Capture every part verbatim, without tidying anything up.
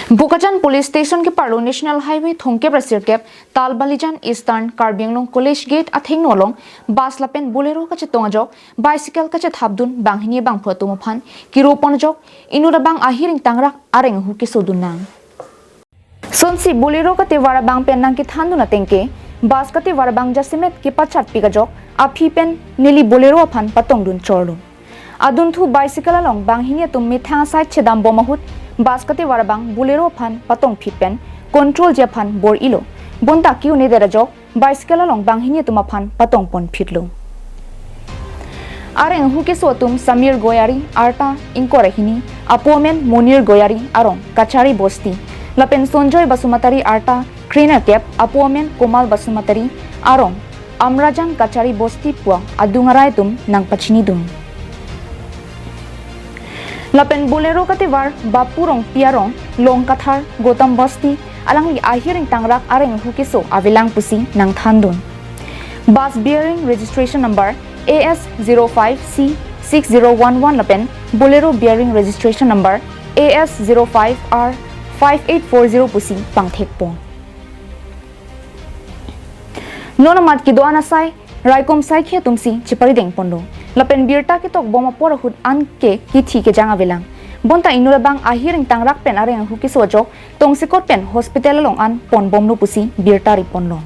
Bokajan Police Station keparlo National Highway thomkep ra sirkep, Talbalijan Eastern Karbi Anglong College Gate athengno along bus lapen Bolero kachetong ajok bicycle kachethapdun banghini bangphu atum aphan kiro pon ajok inut abang ahir ingtangrak areng ahu kesodun nang. Sonsi Bolero katevar abang pen nangkethandun atengke, bus katevar abang jasemet kepachatpik ajok aphi pen neli Bolero aphan patongdun chorlo. Adunthu bicycle along banghini atum methang asai chedambom ahut bus katevar abang Bolero aphan patongphit pen controlji aphan bor-ilo. Bonta ke-un-edet ajok bicycle along banghini atum aphan patongponphitlo. Areng ahu keso atum Samir Goyari, arta ingkoi ra hini, apo amen Monir Goyari, arong Kachari Bosti, lapen Sonjoy Basumatary, arta kre-nerkep, apo amen Komal Basumatary, arong Amrajan Kachari Bosti pu adung arai atum nangpachinidun. Lapen Bolero katevar Bapu Rongpi, arong Longkathar Gautam Bosti, alangli ahir ingtangrak areng ahu keso avelang pusi nangthandun. Bus bearing registration number A S zero five C six zero one one lapen Bolero bearing registration number A S zero five R five eight four zero pusi pangthekpon. Non amat kedo-an asai raikom saikhi atumsi cheparidengponlo. Lapen birta ketokbom apor ahut anke kithi kejang avelang. Bonta inut abang ahir ingtangrak pen areng ahu keso ajok tongsekot pen hospital along an ponbomlo pusi birta riponlo.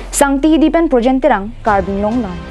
Sangti Hidi pen Projen Terang, Karbi Anglong Live.